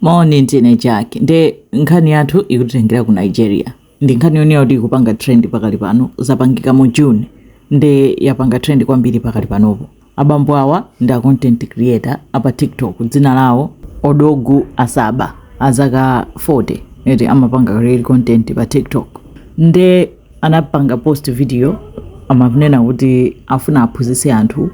Moni, ndine Jack. Nde nkhani yathu ikutitengera ku Nigeria. Ndi nkhani yonena kuti ikupanga trend pakali pano. Zapangika mu June, nde yapanga trend kwambiri pakali panopo. Abambo awa ndi a content creator apa TikTok, dzina lawo Odogu Asaba, azaka 40 eti, amapanga create content pa TikTok. Nde anapanga post video, amanena kuti afuna aphunzitse anthu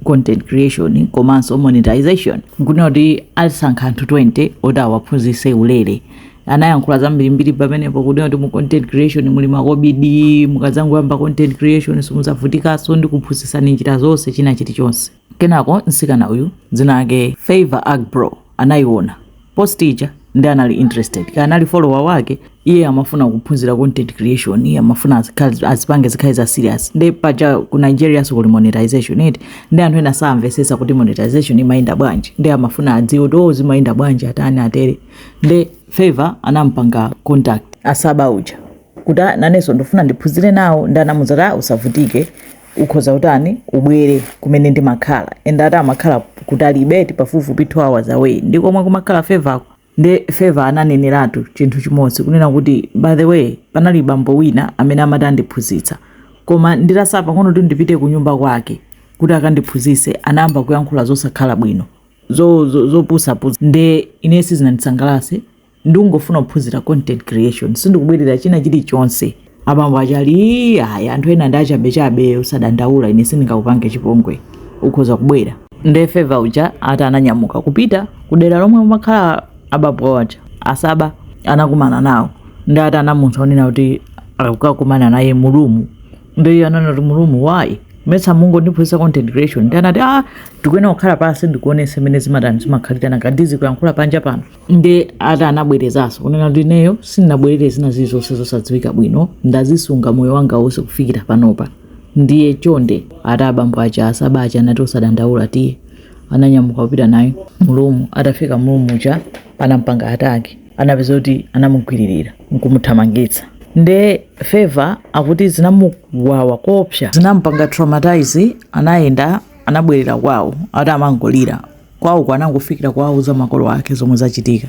content creation komanso monetization, nkunena kuti asankha anthu 20 oti awaphunzitse ulere. Anayankhula zambirimbiri pamenepo, kunena kuti mu content creation muli makobidi, mukadzangoyamba content creation simuzavutikanso, ndi kuphunzitsani njira zonse, china chilichonse. Kenako mtsikana uyu, dzina lake Favor Agbro, anayiona post ija ndi anali interested ka anali follower wake. Iye amafuna kuphunzira content creation, iye amafuna azipange zikhale za serious. Ndi paja ku Nigeria sikuli monetization eti, ndi anthu ena samvesesa kuti monetization imayenda bwanji, ndi amafuna adziwe kuti oh, zimayenda bwanji, atani, atere. Ndi Favor anampanga contact Asaba uja kuti, "Ah, nanenso ndifuna ndiphunzire nawo." Ndi anamuza kuti, "Ah, usavutike, ukhoza utani, ubwere kumene ndimakhala." And ati amakhala kutalibe, pafupifupi 2 hours away ndi komwe kumakhala Favorko. Ndi Favor ananeneratu chinthu chimodzi, kunena kuti, "By the way, panali bambo wina amene amati andiphunzitsa, koma nditasapa pang'ono kuti ndipite ku nyumba kwake kuti akandiphunzitse, anayamba kuyankhula zosakhala bwino, zopusapusa. Nde ine sizinandisangalatse. Ndingofuna kuphunzira content creation, sindikubwerera china chilichonse." Abambo achali, "Aya, anthu ena ndi achabechabe, usadandaula, ine sindingakupange chipongwe, ukhoza kubwera." Nde Favor uja ati ananyamuka kupita kudera lomwe umakhala abambo aja Asaba. Anakumana nawo, ndi ati anamunthu onena kuti akukakumana naye mu room. Ndi ananena kuti, "Mu room, why? Mesa mungondiphunzitsa content creation?" Ndi anati, "Ah, tikuyenera kukhala pansi ndikuonese mmene zimatani, zimakhalirana, kandizi kuyankhula panja pano." Ndi ati anabwerezanso kunena kuti, "Ineyo sindinabwerere zina zilizonse zosadziwika bwino, ndazisunga moyo wanga wonse kufikira panopa, ndiye chonde." Ati abambo aja Asaba aja anati, "Usadandaula, tiye." Ananyamuka kupita naye mu room. Atafika mu room muja, anampanga attack, anapeza kuti anamugwiririra nkumuthamangitsa. Nde Favor akuti zinamuwawa kopsa, zinampanga traumatize. Anayenda, anabwerera kwawo, ati amangolira kwawo. Anangofikira kuwauza makolo ake zomwe zachitika,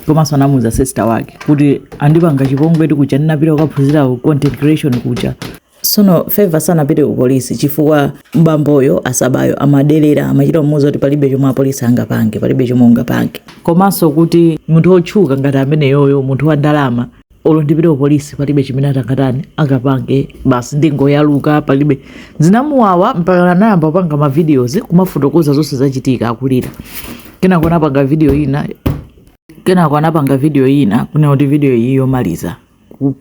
komanso anamuuza sister wake kuti andipanga chipongwe kuja ndinapita kukaphunzira content creation kuja. Sono Favor sanapite ku polisi chifukwa mbamboyo Asabayo amadelera, amachita kumuwuza kuti palibe chomwe apolisi angapange, palibe chomwe ungapange, komanso kuti munthu wotchuka ngati ameneyoyo, munthu wa ndalama, olo ndipite ku polisi palibe chimene atangatani, angapange, basi ndingoyaluka, palibe. Zinamuwawa mpaka anayamba kupanga ma videos kumafotokoza zonse zachitika akulira. Kenako anapanga video ina, kenako anapanga video ina kunena kuti video iyi yomaliza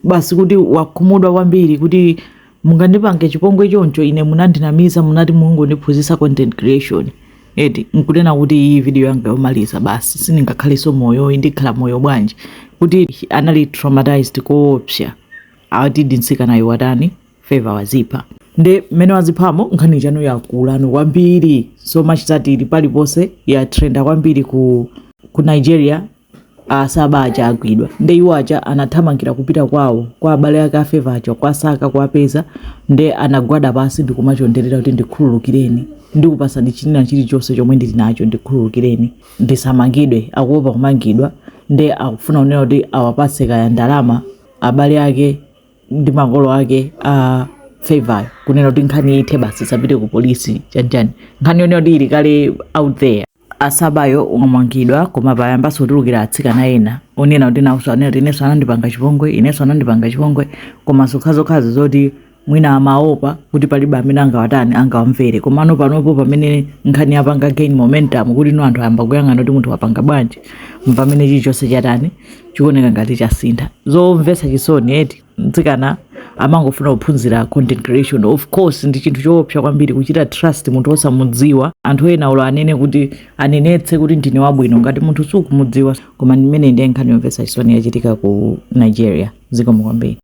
basi, kuti wakhumudwa kwambiri, kuti mungandipange chipongwe choncho ine? Munandinamiza, munati mungondiphunzitsa content creation eti. Nkunena kuti iyi video yanga yomaliza basi, sindingakhalenso moyo, ndikhala moyo bwanji? Kuti anali traumatized koopsa. Ati ndi mtsikanayo watani, Favor wazipha. Nde mmene waziphamo, nkhani chanu yakulano kwambiri, so much that ili paliponse, yatrenda kwambiri ku Nigeria. Asaba aja agwidwa. Nde iwo aja anathamangira kupita kwawo kwa abale ake a Favor aja, kwasaka, kuwapeza. Nde anagwada pansi ndikumachonderera kuti, "Ndikhululukireni, ndikupasani china chilichonse chomwe ndili nacho, ndikhululukireni, ndisamangidwe." Akuopa kumangidwa, nde akufuna kunena kuti awapatse kaya ndalama abale ake ndi makolo ake a Favor, kunena kuti nkhani ithe basi, isapite ku polisi, chanchani. Nkhani yonena kuti ili kale out there. Asabayo wamangidwa, koma payambanso kutulukira atsikana ena onena kuti nawonso anena kuti inenso anandipanga chipongwe, inenso anandipanga chipongwe, koma zokhazokhazo zoti mwina amaopa kuti palibe amene angawatani, angawamvere. Komano panopo pamene nkhani yapanga gain momentum, kuti no, anthu ayamba kuyang'ana kuti munthu wapanga bwanji, pamene chilichonse chatani, chikuoneka ngati chasintha. Zomvetsa chisoni eti. Mtsikana amangofuna kuphunzira content creation. Of course ndi chinthu choopsa kwambiri kuchita trust munthu osamudziwa. Anthu ena ulo anene kuti anenetse kuti ndine wabwino, ngati munthu sukumudziwa. Koma ndimene ndiye nkhani yomvetsa chisoni yachitika ku Nigeria. Zikomo kwambiri.